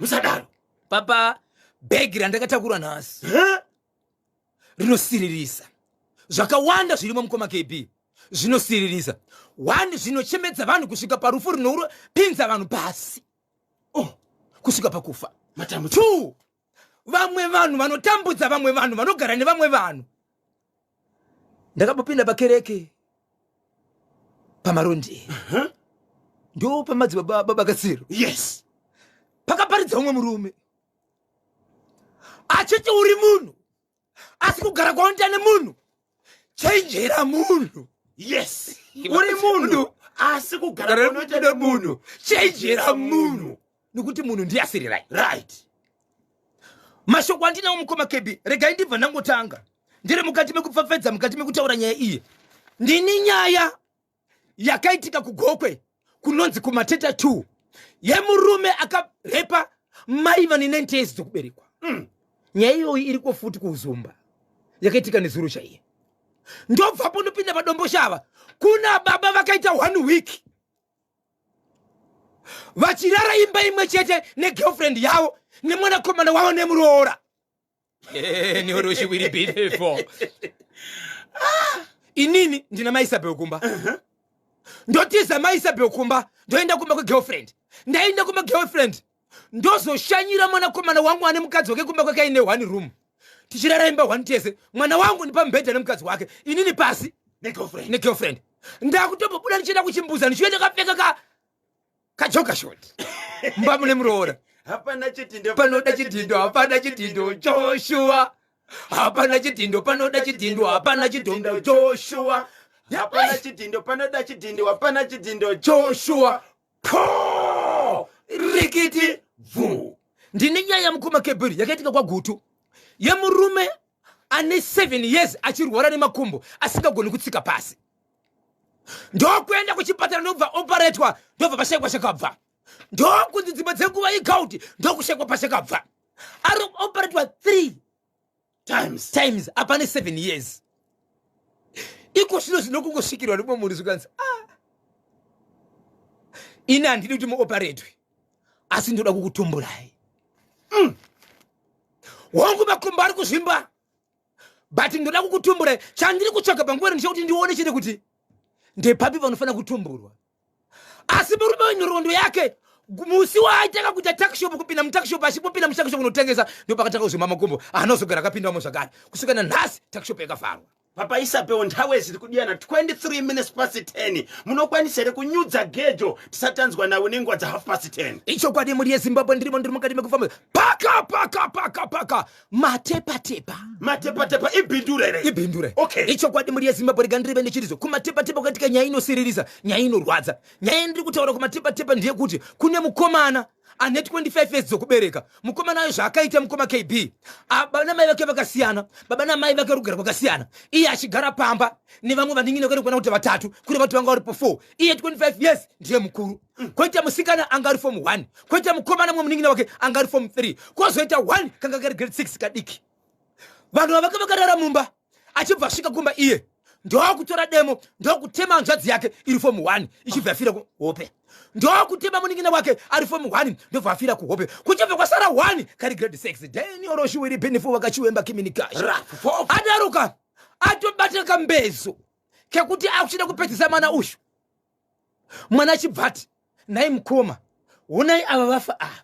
Musadaro. Papa, bhegi randakatakura nhasi rinosiririsa. Zvakawanda zvirimo, mukoma KB, zvinosiririsa. One, zvinochemedza vanhu kusvika parufu rinopinza vanhu pasi. Oh, kusvika pakufa. Matambudziko. Two, vamwe vanhu vanotambudza vamwe vanhu vanogara nevamwe vanhu. Ndakambopinda pakereke pamarondi, ndo pamadzibaba Baba Katsiro. Pakaparidza umwe murume achiti, uri munhu, asi kugara kwaunoita nemunhu, chenjera munhu. Yes, uri munhu, asi kugara kwaunoita nemunhu, chenjera munhu, nekuti munhu ndiye asirirai. Mashoko andinawo, mukoma KB, regai ndibva ndangotanga. Ndiri mukati mekupfapfedza, mukati mekutaura nyaya iyi. Ndini nyaya yakaitika kuGokwe, kunonzi kuMateta 2, yemurume akarepa mai vane 90 years dzokuberekwa. Nyaya iyoyi iriko futi kuUzumba, yakaitika nezuro chaiye. Ndobvapo ndopinda paDomboshava, kuna baba vakaita one week vachirara imba imwe chete negirlfriend yavo nemwanakomana wavo nemuroora. Neoroshiwiri beautiful. Inini ndina maIsabel kumba, ndotiza maIsabel kumba, ndoenda kumba kwegirlfriend. Ndaenda kumba girlfriend, ndozoshanyira mwanakomana wangu ane mukadzi wake kumba kwake aine one room, tichirara imba one tese. Mwana wangu ndipamubhedha nemukadzi wake, inini pasi negirlfriend. Negirlfriend. Ndakutombobuda ndichienda kuchimbuza, ndichiuya ndakapfeka ka kajogger short, mumba mune muroora. Hapana chidhindo. Panoda chidhindo, hapana chidhindo, Joshua. Hapana chidhindo, panoda chidhindo, hapana chidhindo, Joshua. Hapana chidhindo, panoda chidhindo, hapana chidhindo. Joshua po rikiti bvu. Ndine nyaya, mukoma Kebhuri, yakaitika kwaGutu, yemurume ane 7 years achirwara nemakumbo, asingagoni kutsika pasi. Ndokuenda kuchipatara, ndobva operatwa, ndobva pashayikwa chakabva. Ndokunzi dzimwe dzenguva igout, ndokushayikwa pachakabva. Ari operatwa 3 times. Times apa ne 7 years. Iko zvino zvinokungosvikirwa nemumwe munhu, zvikanzi, ah, ini handidi kuti muoperatwe, asi ndoda kukutumburai. Wangu makumbo ari kuzvimba, but ndoda kukutumburai. Chandiri kutsvaga panguva ino ndechekuti ndione chete kuti ndepapi panofanira kutumburwa. Asi murume wenhoroondo yake, musi waaitanga kuita tuckshop, kupinda mutuckshop, achipopinda mutuckshop kunotengesa, ndopakatanga kuzvimba makumbo. Anozogara akapindamo zvakare kusvika nanhasi, tuckshop yakavharwa. Papa Isabel, nthawi ziri kudiyana 23 minutes past 10. Munokwanisa here kunyudza gejo tisati tanzwa nawe nenguva dza half past 10? Ichokwadi, mhuri yeZimbabwe, ndirimo, ndiri mukati mekufamba. Paka paka paka paka Matepatepa. Matepatepa ibhindura here? Ibhindura. Okay. Ichokwadi, mhuri yeZimbabwe, rega ndirive nechirizo. KuMatepatepa kwaitika nyaya inosiririsa, nyaya inorwadza. Nyaya yandiri kutaura kuMatepatepa ndeyekuti kune mukomana ane 25 years dzokubereka. Mukomana ayo, zvaakaita, mukoma KB, baba namai vake vakasiyana, baba namai vake rugara kwakasiyana. Iye achigara pamba nevamwe vanin'ina vanokwana kuti vatatu, kureva kuti vanga varipo 4. Iye 25 years ndiye mukuru. Koita musikana anga ari form 1, koita mukomana mumwe munin'ina wake anga ari form 3, kozoita 1 kanga kari grade 6 kadiki. Vanhu ava vanga vakarara mumba. Achibva asvika kumba, iye ndokutora demo, ndokutema hanzvadzi yake iri form 1, ichibva yafira kuhope. Ndokutema munin'ina wake ari form 1, ndobva afira kuhope. Kuchibva kwasara 1 kari grade 6. Denioroshiwiri benifu wakachiwemba kiminikashi. Adaruka atobata kambezo kekuti akuchida kupedzisa mwana uyu. Mwana achibvati, nhai mukoma, honai ava vafa ava,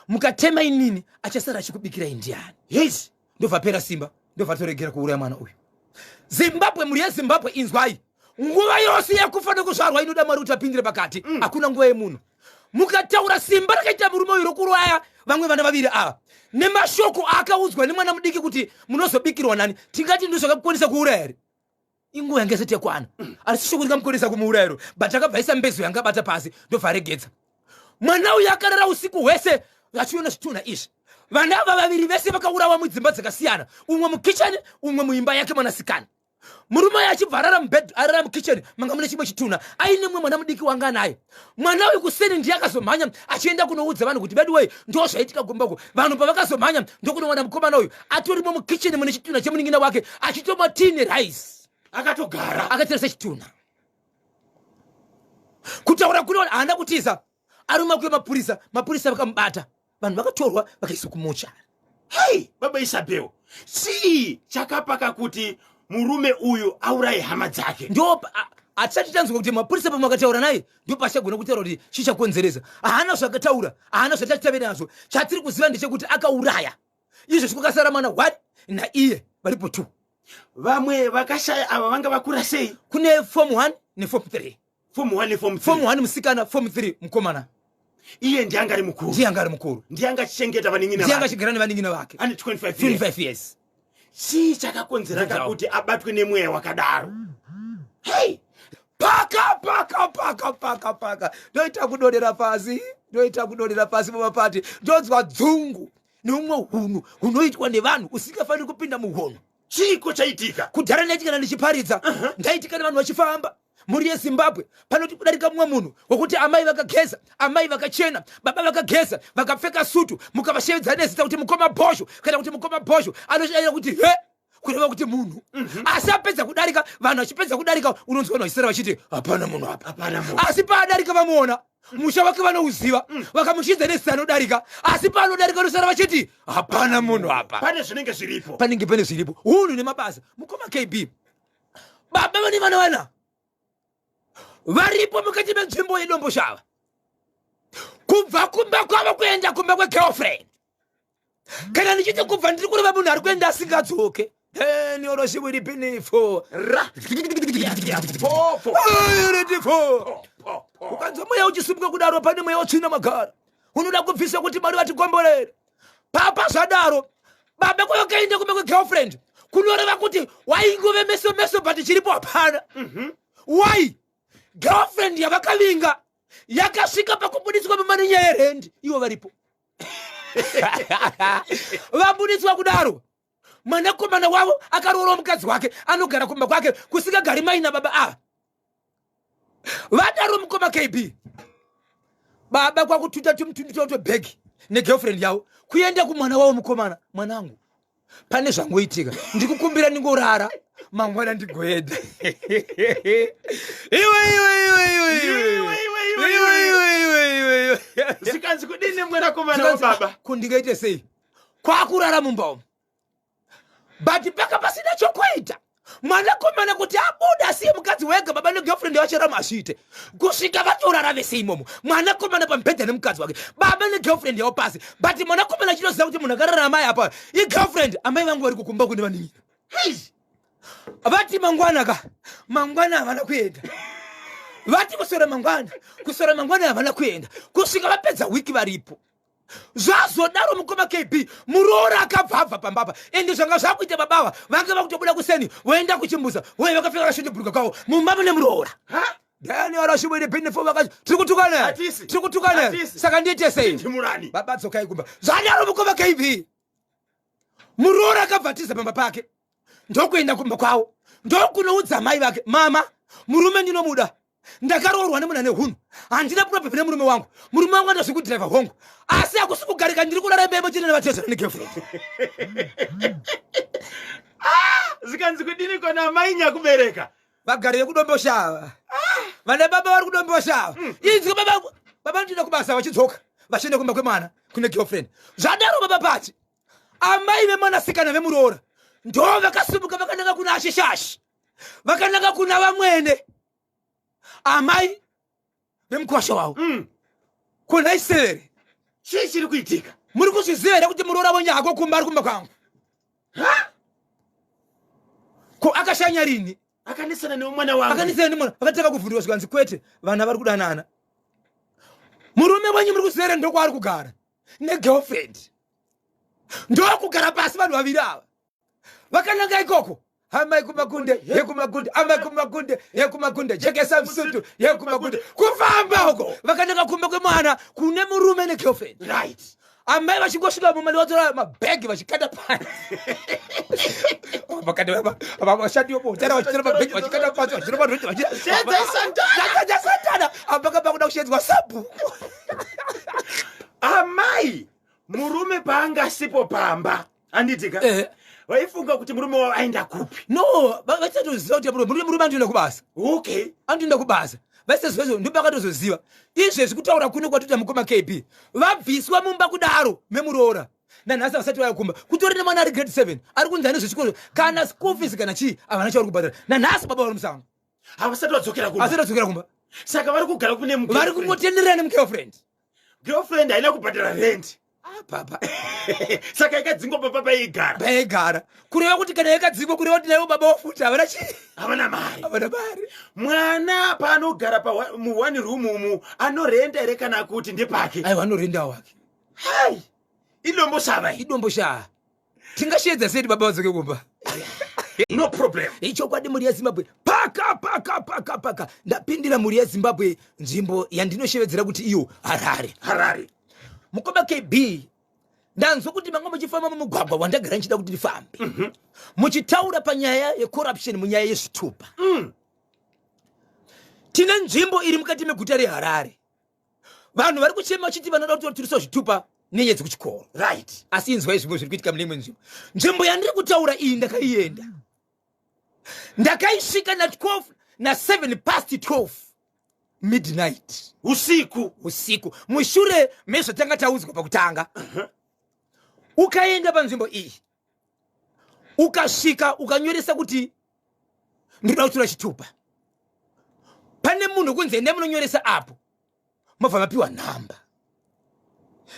mukatema inini, achasara achikubikirai ndiani? Ndobva pera simba, ndobva toregera kuuraya mwana uyu. Zimbabwe, mhuri yeZimbabwe, inzwai, nguva yose yekufa nekuzvarwa inoda Mwari kuti apindire pakati. Hakuna nguva yemunhu. Mukataura simba rakaita murume uyu rokurwaya vamwe vana vaviri ava nemashoko aakaudzwa nemwana mudiki kuti munozobikirwa nani, tingati ndozvakakukonisa kuuraya here? Inguva yanga isati yakwana. Asi shoko ringamukonesa kumuuraya iro? But akabva aisa mbezo yanga abata pasi, ndobva aregedza. Mwana uyu akarara usiku hwese achiona zvitunha izvi. Vana ava vaviri vese vakaurawa mudzimba dzakasiyana, umwe mukicheni, umwe muimba yake mwanasikana. Murume uyu achibva arara mubed, arara mukicheni manga mune chimwe chitunha, aine mumwe mwana mudiki wanga anaye. Mwana uyu kuseni ndiye akazomhanya achienda kunoudza vanhu kuti, beduwei, ndo zvaitika kumba uko. Vanhu pavakazomhanya, ndokunowana mukomana uyu atorimo mukicheni mune chitunha chemunin'ina wake, achitomwa tea nerice. Akatogara. Akatarisa chitunha. Kutaura kuno haana kutiza. Aruma kuye mapurisa, mapurisa vakamubata. Vanhu vakatorwa vakaiswa kumochari. Hei, baba Isabel, chii chakapaka kuti murume uyu auraye hama dzake? Ndo hatisati tanzwa kuti mapurisa pamwe akataura naye, ndo pachagona kutaura kuti chii chakonzeresa. Haana zvakataura, haana zvatati tave nazvo. Chatiri kuziva ndechekuti akauraya. Izvozvi kwakasara mwana 1 naiye, varipo 2. Vamwe vakashaya ava vanga vakura sei? Kune form 1 neform 3. Form 1 neform 3. Form 1 musikana, form 3 mukomana. Iye ndiye anga ari mukuru. Ndiye anga ari mukuru. Ndiye anga achichengeta vanin'ina. Ndiye anga achigara nevanin'ina vake. Ane 25 years. 25 years. Chii chakakonzera kuti abatwe nemweya wakadaro? Hey! Paka paka paka paka paka, ndoita kudonera pasi, ndoita kudonera pasi mumapati, ndonzwa dzungu neumwe hunhu hunoitwa nevanhu usingafaniri kupinda muhono. Chiiko chaitika? Kudhara ndaiti kana ndichiparidza, ndaiti kana vanhu vachifamba, mhuri yeZimbabwe, panoti kudarika mumwe munhu wekuti amai vakageza, amai vakachena, baba vakageza, vakapfeka sutu, mukavashevedza nezita kuti mukoma Bhozho kana kuti mukoma Bhozho, anoshaira kuti he, kureva kuti munhu. Asi apedza kudarika, vanhu vachipedza kudarika, unonzwa vanhu vachisara vachiti hapana munhu apa. Hapana munhu. Asi paadarika vamuona, musha wake vanouziva, vakamuchinza nezita anodarika, asi paanodarika vanosara vachiti hapana munhu apa. Pane zvinenge zviripo. Panenge pane zviripo, hunhu nemabasa. Mukoma KB, baba vane vana vana varipo mukati menzvimbo yeDomboshava, kubva kumba kwavo kuenda kumba kwegirlfriend. Kana ndichiti kubva, ndiri kureva munhu ari kuenda asingadzoke. Nioroshiwiripinifo Ra. Po, po. Iritifo. Po, po. Ukanzwa mweya uchisimuka kudaro, pane mweya watsvina magara unoda kubvisa kuti Mwari vatikomborere. Papa zvadaro, baba kwavakaenda kumba kwegirlfriend, kunoreva kuti waingove meso meso, but chiripo hapana. Why? Girlfriend yavakavinga yakasvika pakubudiswa mama nenyaya yerendi, ivo varipo. Vabudiswa kudaro, mwanakomana wavo akaroora mukadzi wake, anogara kumba kwake kusingagari mai nababa ava. Vadaro, mukoma KB, baba kwakututa tumutundu toto bhegi negirlfriend yavo kuenda kumwana wavo mukomana. Mwanangu, pane zvangoitika, ndikukumbira ndingorara, mangwana ndigoenda. Iwe, iwe, iwe, iwe, iwe, Iwe, iwe, iwe, iwe. Iwe, iwe, iwe, iwe. Zvikanzi kudini mwanakomana wababa? Kundingaite sei kwakurara mumba umu? But paka pasina chokuita, mwanakomana kuti abuda asiye mukadzi wega, baba negirlfriend vachirama, azviite kusvika vatorara vese imomo, mwanakomana pamubhedha nemukadzi wake, baba negirlfriend yavo pasi. But mwanakomana achitoziva kuti munhu akarara amai apa igirlfriend, amai vangu vari kukumba kune vanin'ina. Vati mangwana ka, mangwana havana kuenda. Vati kuswera mangwana, kuswera mangwana havana kuenda, kusvika vapedza wiki varipo. Zvazodaro, mukoma KB, muroora akabva abva pambapa. Ende zvanga zvakuita, babava vanga vakutobuda kuseni voenda kuchimbuza, voye vakapfeka kashundibhuruka kwavo, mumba mune muroora. Ha? Dani arashibwiri pinifo vakati tiri kutukana. Hatisi. Tiri kutukana. Hatisi. Saka ndiite sei? Ndimurani. Baba dzokai kumba. Zvadaro, mukoma KB, muroora akabva tiza pamba pake, ndokuenda kumba kwavo, ndokunoudza mai vake, "Mama, murume ndinomuda, ndakaroorwa nemunhu ane hunhu, handina problem nemurume wangu. Murume wangu andazvi kudhiraivha, hongu, asi hakusi kugarika, ndiri kurara imba chete nevatezvara negirlfriend." Zvikanzi kudini kona mai nyakubereka? Vagari vekuDomboshava, vana baba vari kuDomboshava, inzwi baba, baba ndinoenda kubasa, vachidzoka vachienda kumba kwemwana kune girlfriend. Zvadaro, baba pati amai vemwanasikana vemuroora ndo vakasimuka vakananga kuna Ashishashi, vakananga kuna vamwene, amai vemukwasha wavo. Kuna Isevere. Chii chiri kuitika? Muri kuzviziva here kuti muroora wenyu hako kumba, ari kumba kwangu? Ha? Ko akashanya rini? Akanesana nemwana wangu. Akanesana nemwana. Vakatanga kuvhunduka, zvikanzi kwete, vana vari kudanana. Murume wenyu muri kuziva here ndokwaari kugara negirlfriend? Ndokugara pasi vanhu vaviri ava vakananga ikoko. Amai kumakunde yekumakunde, amai kumakunde yekumakunde, jekesa musutu yekumakunde, kufamba uko vakananga kumba kwemwana kune murume negirlfriend. Amai vachingosvika mumba, vatora mabhegi vachikanda pasi, vashandi vomotara vachitora mabhegi vachikanda pasi, vachitora maroti. Shedzai Santana. Santana apakapa kuda kushedzwa sabhuku. Amai, murume paangasipo pamba, handitika? Eh. Vaifunga kuti murume wavo aenda kupi? No, vachatoziva kuti murume andoenda kubasa. Anotoenda kubasa. Vaisaziva izvo, ndopakatozoziva izvezvi kutaura kuno kwatoita mukoma KB, vabviswa mumba kudaro memuroora, nanhasi vasati vaya kumba. Kutori nemwana ari grade 7 ari kunzi ane zvechikoro, kana school fees kana chii havana chavari kubhadhara. Nanhasi baba vari musango. Havasati vadzokera kumba. Vasati vadzokera kumba. Saka vari kugara kune vari kungotenderera nemugirlfriend. Girlfriend haina kubhadhara rent. Ah, papa. Saka yakadzingwa papa paigara. Paigara, kureva kuti kana yakadzingwa, kureva kuti naivo baba wafuti havana chii? Havana mari. Havana mari. Mwana paanogara muone room umu, anorenda here kana kuti ndepake? Aiwa, anorenda wake. Hai, idombo shava. Idombo shava. Tingasheedza sei baba vadzoke kumba? No problem. Ichokwadi, mhuri yeZimbabwe, paka paka paka paka ndapindira, mhuri yeZimbabwe, nzvimbo yandinoshevedzera kuti iyo Harare. Harare. Mukoma KB, ndanzwa kuti manga muchifamba mumugwagwa wandagara ndichida kuti ndifambe, muchitaura panyaya yecorruption munyaya yezvitupa. Tine nzvimbo iri mukati meguta reHarare, vanhu vari kuchema vachiti vanoda kuti vaturiswa zvitupa nenyaya dzekuchikoro. Asi inzwai zvimwe zviri kuitika mune imwe nzvimbo. Nzvimbo yandiri kutaura iyi, ndakaienda, ndakaisvika na12 na7 past 12 midnight. Usiku. Usiku, mushure mezvatanga taudzwa pakutanga. Ukaenda panzvimbo iyi, ukasvika, ukanyoresa kuti ndinoda kutora chitupa, pane munhu kunzi endai munonyoresa apo, mobva mapiwa nhamba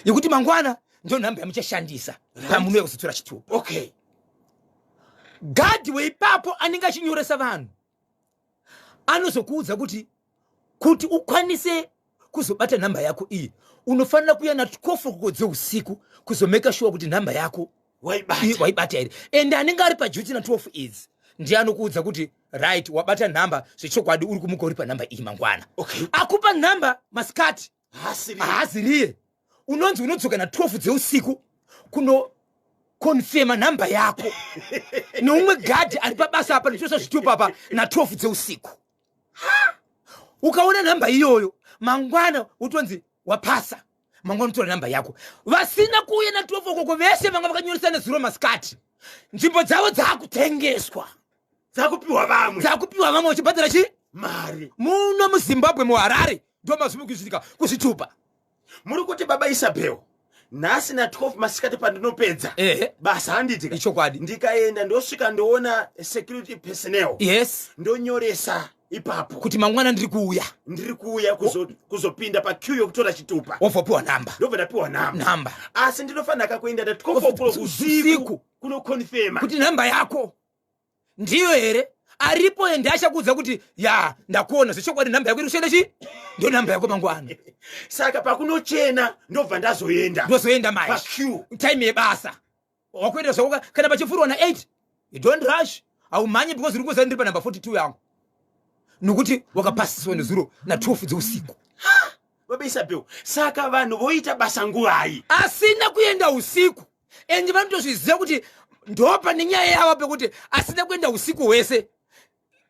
yekuti mangwana ndo nhamba yamuchashandisa pamunouya kuzotora chitupa. Gadhi weipapo anenge achinyoresa vanhu anozokuudza kuti ukwanise kuzobata nhamba yako iyi, unofanira kuuya na12 o'clock dzeusiku kuzomeka sure kuti nhamba yako waibata. Waibata here. And anenge ari paduty na12 idzi ndiye anokuudza kuti right, wabata nhamba zvechokwadi, uri kumuka uri panhamba iyi mangwana. Akupa nhamba masikati Hasiri. Haaziriye. Unonzi unodzoka na12 dzeusiku kuno konfema nhamba yako neumwe gadhi ari pabasa apa ndichosa zvitupa apa na12 dzeusiku. Ukaona nhamba iyoyo mangwana, utonzi wapasa, mangwana utora nhamba yako. Vasina kuuya na12 okoko vese vanga vakanyoresa nezuro masikati, nzvimbo dzavo dzaakutengeswa. Dzakupiwa vamwe. Dzakupiwa vamwe vachibhadhara chi mari. Muno muZimbabwe, muHarare, ndo mazvimi kuitika kuzvitupa. Muri kuti baba Isabel, nhasi na12 masikati pandinopedza basa, handiti? Ichokwadi. Ndikaenda, ndosvika, ndoona security personnel, ndonyoresa ipapo kuti mangwana ndiri kuuya. Ndiri kuuya kuzopinda paqueue yokutora chitupa. Wobva wapiwa nhamba. Ndobva ndapiwa nhamba. Nhamba. Asi ndinofanira kakuenda na12 o'clock usiku usiku kunokonfema kuti nhamba yako ndiyo here. Aripo ende achakuudza kuti ya, ndakuona zvechokwadi, nhamba yako iri kushanda chi ndo nhamba yako mangwana. Saka pakunochena ndobva ndazoenda. Ndozoenda manje. Paqueue. Time yebasa wakuenda zvako, kana pachifurwa na8, you don't rush, haumhanye, because uri kuziva ndiri panhamba 42 yangu, nokuti wakapasiswa nezuro na12 dzeusiku. Baba Isabel, saka vanhu voita basa nguvai? Asina kuenda usiku, and vanotozviziva kuti ndopane nyaya yavo pekuti asina kuenda usiku hwese,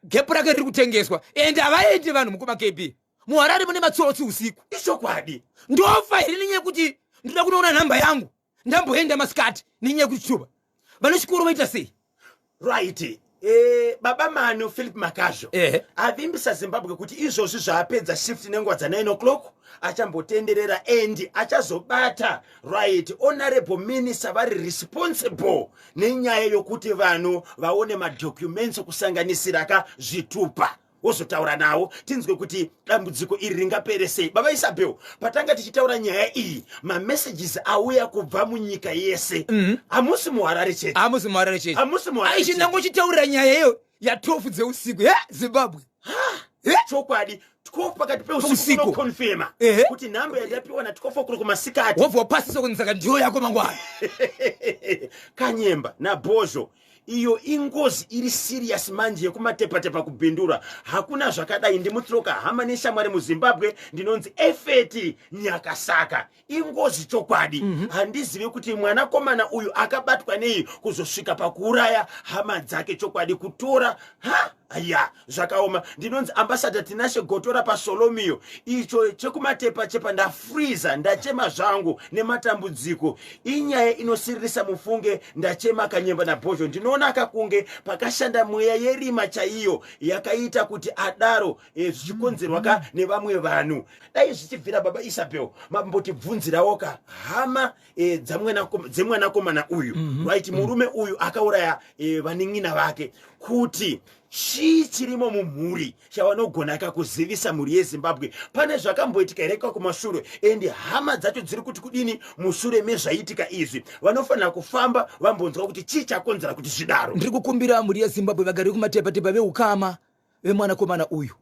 gap rake riri kutengeswa, and havaendi vanhu. Mukoma KB, muHarare mune matsotsi usiku. Ichokwadi. Ndofa here nenyaya yekuti ndoda kunoona nhamba yangu, ndamboenda masikati nenyaya yekuti chitupa? Vane chikoro voita sei? Right. Baba Manu Philip Makazvo avimbisa Zimbabwe kuti izvozvi zvaapedza shift nenguva dza9 o'clock achambotenderera and achazobata, right, honorable minister vari responsible nenyaya yokuti vanhu vaone madocuments, kusanganisira ka zvitupa, wozotaura nawo tinzwe kuti dambudziko iri ringapere sei. Baba Isabel, patanga tichitaura nyaya iyi, mamessages auya kubva munyika yese. Hamusi muHarare chete. Hamusi muHarare chete. Hamusi muHarare Aichi chete. Ndangochitaurira nyaya iyo ya12 dzeusiku ye Zimbabwe. Chokwadi, 12 pakati Usiku. peusiku unokonfema kuti nhamba yandapiwa na12 o'clock masikati wobva wapasiswa kunzi saka ndiyo yako mangwana. Kanyemba nabhozho, iyo ingozi iri serious manje yekumatepatepa kubhindura. Hakuna zvakadai. Ndimutsoka hama neshamwari muZimbabwe, ndinonzi Efeti Nyakasaka. Ingozi chokwadi. Handizivi kuti mwanakomana uyu akabatwa nei kuzosvika pakuuraya hama dzake. Chokwadi, kutora ha Aya, zvakaoma. Ndinonzi Ambassador Tinashe Gotora paSolomio, icho chekumatepa chepa. Ndafriza, ndachema zvangu nematambudziko. Inyaya inosiririsa mufunge. Ndachema Kanyemba naBhozho. Ndinoona kakunge pakashanda mweya yerima chaiyo yakaita kuti adaro, zvichikonzerwa ka nevamwe vanhu. Dai zvichibvira, baba Isabel, mambotibvunzirawo ka hama dzemwanakomana uyu, right, murume uyu akauraya vanin'ina vake, kuti chii chirimo mumhuri chavanogona kakuzivisa mhuri yeZimbabwe. Pane zvakamboitika here kumashure? And hama dzacho dziri kuti kudini mushure mezvaitika izvi? Vanofanira kufamba vambonzwa kuti chii chakonzera kuti zvidaro. Ndiri kukumbira mhuri yeZimbabwe, vagari vekumatepatepa, veukama vemwanakomana uyu,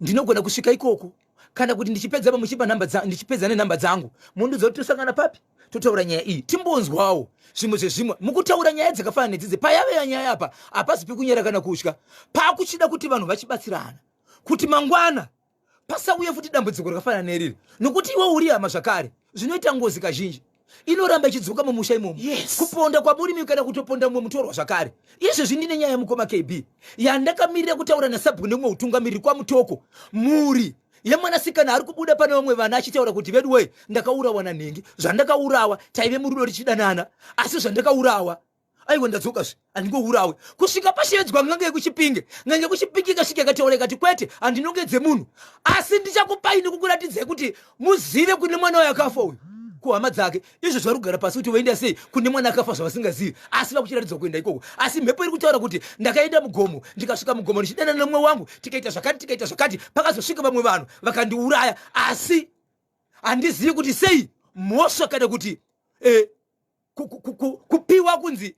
ndinogona kusvika ikoko kana kuti ndichipedza pamuchipa namba, ndichipedza nenhamba dzangu, mundiudza kuti tosangana papi, totaura nyaya iyi, timbonzwawo zvimwe zvezvimwe. Mukutaura nyaya dzakafanana nedzidzi, payave nyaya apa hapasi pekunyara kana kutya, pakuchida kuti vanhu vachibatsirana kuti mangwana pasauye futi dambudziko rakafanana neriri, nokuti iwe uri hama zvakare. Zvinoita ngozi kazhinji inoramba ichidzoka mumusha imomo. Kuponda kwamurimi kana kutoponda mumwe mutorwa zvakare. Izvezvi ndine nyaya yemukoma KB yandakamirira kutaura nasabhuku nemumwe utungamiriri kwaMutoko. Mhuri yemwanasikana ari kubuda pane vamwe vana achitaura kuti, "Vedu wei, ndakaurawa nanhingi. Zvandakaurawa, taive murudo richidanana, asi zvandakaurawa, aiwa, ndadzokazve, handingourawe." Kusvika pashevedzwa n'anga yekuChipinge. N'anga yekuChipinge ikasvika ikataura ikati, "Kwete, handinongedze munhu, asi ndichakupai nekukuratidzai kuti muzive kune mwana wayo akafa uyu kuhama dzake." Izvo zvari kugara pasi kuti voenda sei kune mwana akafa zvavasingazivi, asi vakuchiratidzwa kuenda ikoko. Asi mhepo iri kutaura kuti, "Ndakaenda mugomo, ndikasvika mugomo ndichidanana nemumwe wangu, tikaita zvakati, tikaita zvakati, pakazosvika vamwe vanhu vakandiuraya, asi handizivi kuti sei mhosva kana kuti kupiwa kunzi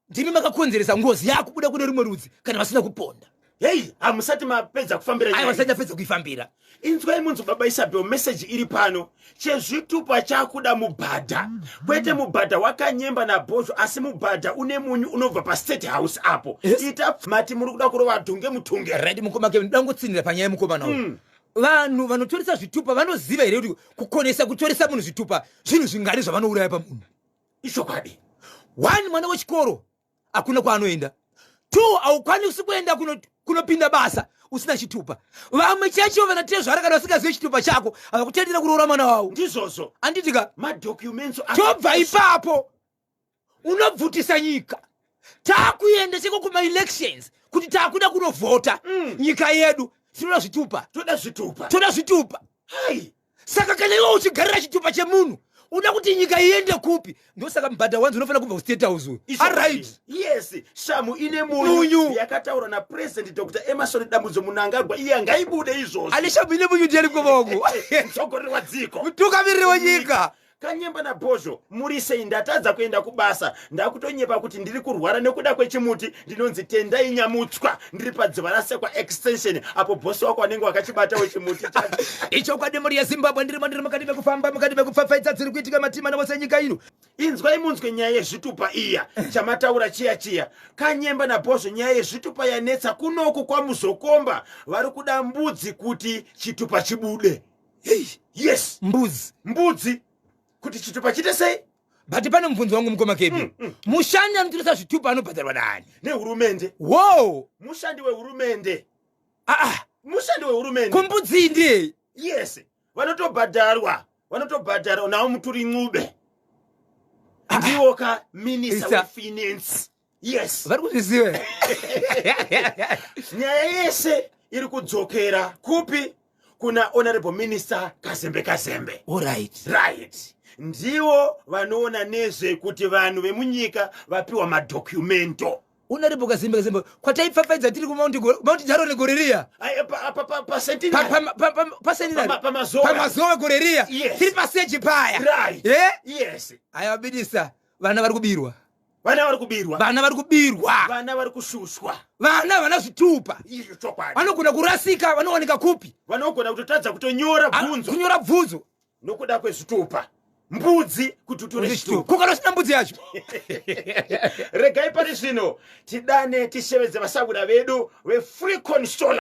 ndimi makakonzeresa ngozi yakubuda kune rumwe rudzi kana vasina kuponda." Hei, hamusati mapedza kufambira nyaya. Aiwa, sati ndapedza kuifambira. Inzwai munzi, baba Isabel, meseji iri pano. Chezvitupa chakuda mubhadha, kwete mubhadha waKanyemba naBhozho, asi mubhadha une munyu unobva paState House apo. Ita mati muri kuda kurova dhunge mutunge. Right, mukoma ke, ndoda kungotsinira panyaya yemukomana uyu. Vanhu vanotoresa zvitupa vanoziva here kuti kukonesa kutoresa munhu zvitupa zvinhu zvingari zvavanouraya pamunhu? Ichokwadi. One, mwana wechikoro hakuna kwaanoenda. Two, haukwanisi kuenda kunopinda basa usina chitupa. Vamwe chechivo vanatezvara kana vasingazivi chitupa chako havakutendera kuroora mwana wavo. Ndizvozvo. Anditika? Madocuments. Tobva ipapo, unobvutisa nyika. Taakuenda cheko kumaelections kuti taakuda kunovhota. Nyika yedu tinoda zvitupa. Toda zvitupa. Toda zvitupa. Hai. Saka kana iwe uchigarira chitupa chemunhu, uda kuti nyika iende kupi? Ndosaka mubhadha wanzi unofanira kubva kuState House uyu. Alright. Yes, shamu ine munyu Munyu. yakataura naPresident Dr Emerson Dambudzo Munangagwa iye ngaibude izvozvo. Ane shamu ine munyu ndiani kwangu? Mutsogoleri wadziko. Mutungamiriri wenyika. Kanyemba naBhozho, muri sei? Ndatadza kuenda kubasa, ndakutonyepa kuti ndiri kurwara nekuda kwechimuti. Ndinonzi Tendai Nyamutswa, ndiri padziva rasekwa Extension apo. Bhosi wako anenge wakachibata wechimuti chacho. Ichokwadi, mhuri yeZimbabwe, ndirimo, ndiri mukati mekufamba, mukati mekupfapfaidza dziri kuitika matima wose nyika ino. Inzwai munzwe nyaya yezvitupa iya chamataura chiya chiya. Kanyemba naBhozho, nyaya yezvitupa yanetsa kunoku kwaMuzokomba. Vari kuda mbudzi kuti chitupa chibude. Hey, yes. Mbudzi? Mbudzi kuti chitupa chite sei? But pane mubvunzo wangu, mukoma Kebi. Mushandi anotoresa zvitupa anobhadharwa nani? Nehurumende. Wo. Mushandi wehurumende. Aa. Mushandi wehurumende. Kumbudzi ndiyei? Yes, vanotobhadharwa, vanotobhadharwa nawo. Muturi Ncube ndiwo ka minister wefinance, yes. Vari kuzviziva. Nyaya yese iri kudzokera kupi? Kuna Honorable Minister Kazembe Kazembe. Alright. Right, ndiwo vanoona nezvekuti vanhu vemunyika vapiwa madhocumento. Honorable Kazembe Kazembe kwataipfapfaidza tiri kuMount Darwin gore riya. Pacentenary. Pacentenary. Pamazowe. Pamazowe gore riya. Yes. Tiri paseji paya. Right. Eh? Yes. Aya vabidisa, vana vari kubirwa. Vana vari kubirwa. Vana vari kubirwa. Vana vari kushushwa. Vana vana zvitupa. Izvo chokwadi. Vanogona kurasika, vanowanika kupi? Vanogona kutotadza kutonyora bvunzo. Kunyora bvunzo. Nokuda kwezvitupa. Mbudzi kuti utore zvitupa. Kukana usina mbudzi yacho. Regai pari zvino tidane, tishevedze vasahwira vedu veFreecon Solar.